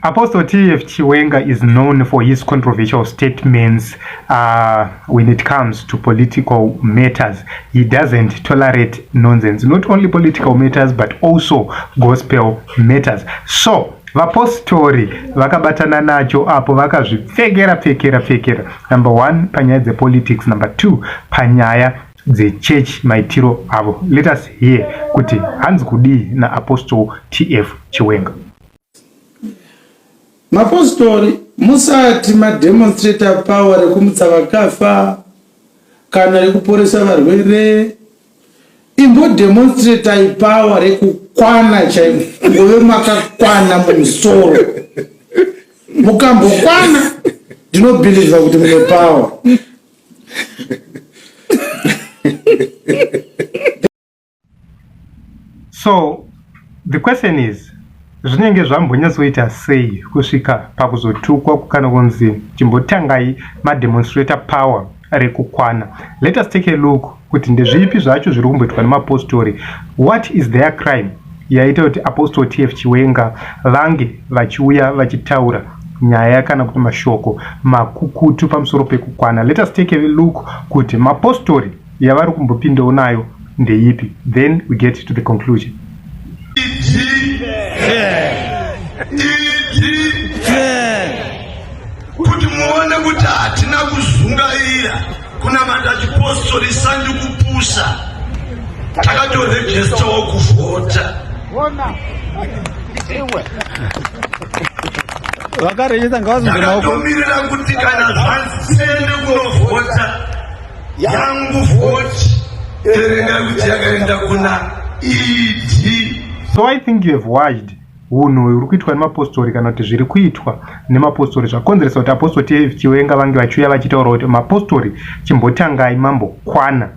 Apostle TF Chiwenga is known for his controversial statements when it comes to political matters. He doesn't tolerate nonsense, not only political matters but also gospel matters. So vapostori vakabatana nacho apo vakazvipfekera pfekera pfekera. Number one panyaya dzepolitics, number two panyaya dzechurch maitiro avo. Let us hear kuti hanzi kudii naApostle TF Chiwenga. Mapostori, musati mademonstrata power rekumutsa vakafa kana rekuporesa varwere, imbodemonstratai power rekukwana chaimo, ngove makakwana mumusoro. Mukambokwana, ndinobhilivha kuti mune power. So the question is, zvinenge zvambonyatsoita sei kusvika pakuzotukwa kana kunzi chimbotangai mademonstrator power rekukwana? Let us take a look kuti ndezvipi zvacho zviri kumboitwa nemapostori. What is their crime yaita kuti Apostle TF Chiwenga vange vachiuya vachitaura nyaya kana kuti mashoko makukutu pamusoro pekukwana? Let us take a look kuti mapostori yavari kumbopindawo nayo ndeipi, then we get to the conclusion. Kuti muone kuti hatina kuzungaira kunamata chipostori, sandi kupusa, takatoregistawo kuvhota. Vakarejista ngavazunze maoko. Takatomirira kuti kana zvanzi tiende kunovhota, yangu vhoti erengai kuti yakaenda kuna ED. So I think you have watched hunhu huri kuitwa nemapostori kana kuti zviri kuitwa nemapostori zvakonzeresa kuti Apostle TF Chiwenga vange vachiuya vachitaura kuti mapostori chimbotangai mambokwana,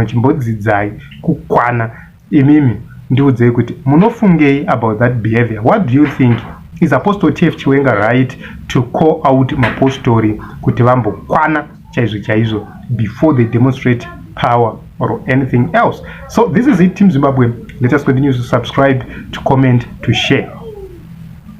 chimbodzidzai kukwana. Imimi ndiudzei kuti munofungei about that behavior. What do you think? Is Apostle TF Chiwenga right to call out mapostori kuti vambokwana chaizvo chaizvo before they demonstrate power or anything else? So this is it, Team Zimbabwe. Let us continue to subscribe, to comment, to share.